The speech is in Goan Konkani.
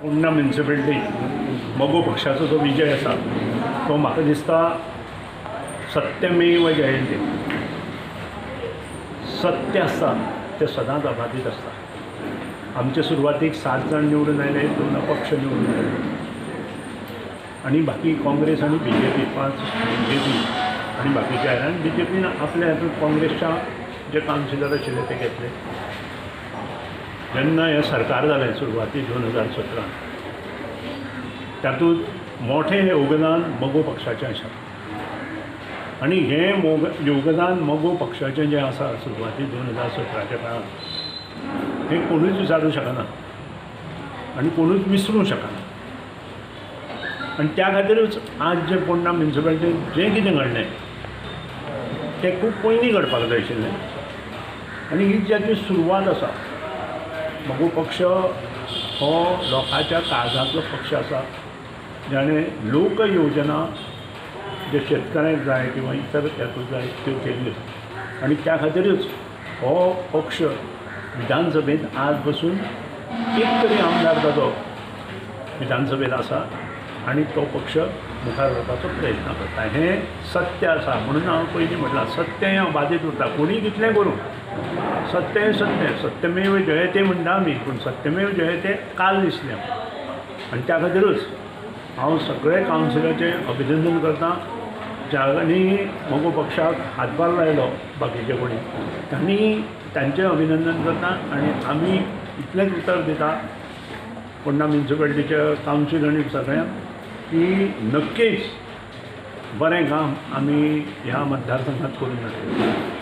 पोडणा म्युनिसिपॅलिटी मगो पक्षाचो जो विजय आसा तो म्हाका दिसता सत्यमेव जयते. सत्य आसता तें सदांच अबाधीत आसता. आमचे सुरवातीक 7 जाण निवडून आयले, 2 अपक्ष निवडून आयले आनी बाकी काँग्रेस आनी B J P, 5 B J P आनी बाकीचे आयले आनी बी जे पीन आपल्या हातूंत काँग्रेसच्या जे कावन्सिलर आशिल्ले ते घेतले. जेन्ना हें सरकार जालें सुरवाती 2017 तातूंत मोठें योगदान मगो पक्षाचें आसा आनी हें योगदान मगो पक्षाचें जें आसा सुरवाती 2017च्या काळांत हें कोणूच विचारूंक शकना आनी कोणूच विसरूंक शकना. आनी त्या खातीरूच आज जें पोडणा म्युनिसिपालिटीन जें कितें घडलें तें खूब पयलीं घडपाक जाय आशिल्लें आनी ही ज्याची सुरवात आसा. मगो पक्ष हो लोकांच्या काळजांतलो पक्ष आसा, जाणें लोक योजना जे शेतकऱ्यांक जाय किंवा इतर हातूंत जाय त्यो केल्ल्यो आनी त्या खातीरूच हो पक्ष विधानसभेंत आज बसून एक तरी आमदार ताजो विधानसभेंत आसा आनी तो पक्ष मुखार व्हरपाचो प्रयत्न करता. हें सत्य आसा म्हणून हांव पयलीं म्हटलां, सत्य हें अबाधीत उरता, कोणीय कितलें करूं सत्य हें सत्य, सत्यमेव जयते म्हणटा आमी, पूण सत्यमेव जयते काल दिसलें आनी त्या खातीरूच हांव सगळे कावन्सिलाचें अभिनंदन करता ज्यांनी मगो पक्षाक हातभार लायलो, बाकीचे कोणी तांणी तांचें अभिनंदन करता. आनी आमी इतलेंच उतर दिता पोडणा म्युनिसिपालिटीच्या कावन्सील आनी सगळ्यांक की नक्कीच बरें काम आमी ह्या मतदारसंघात करून दाखयतले.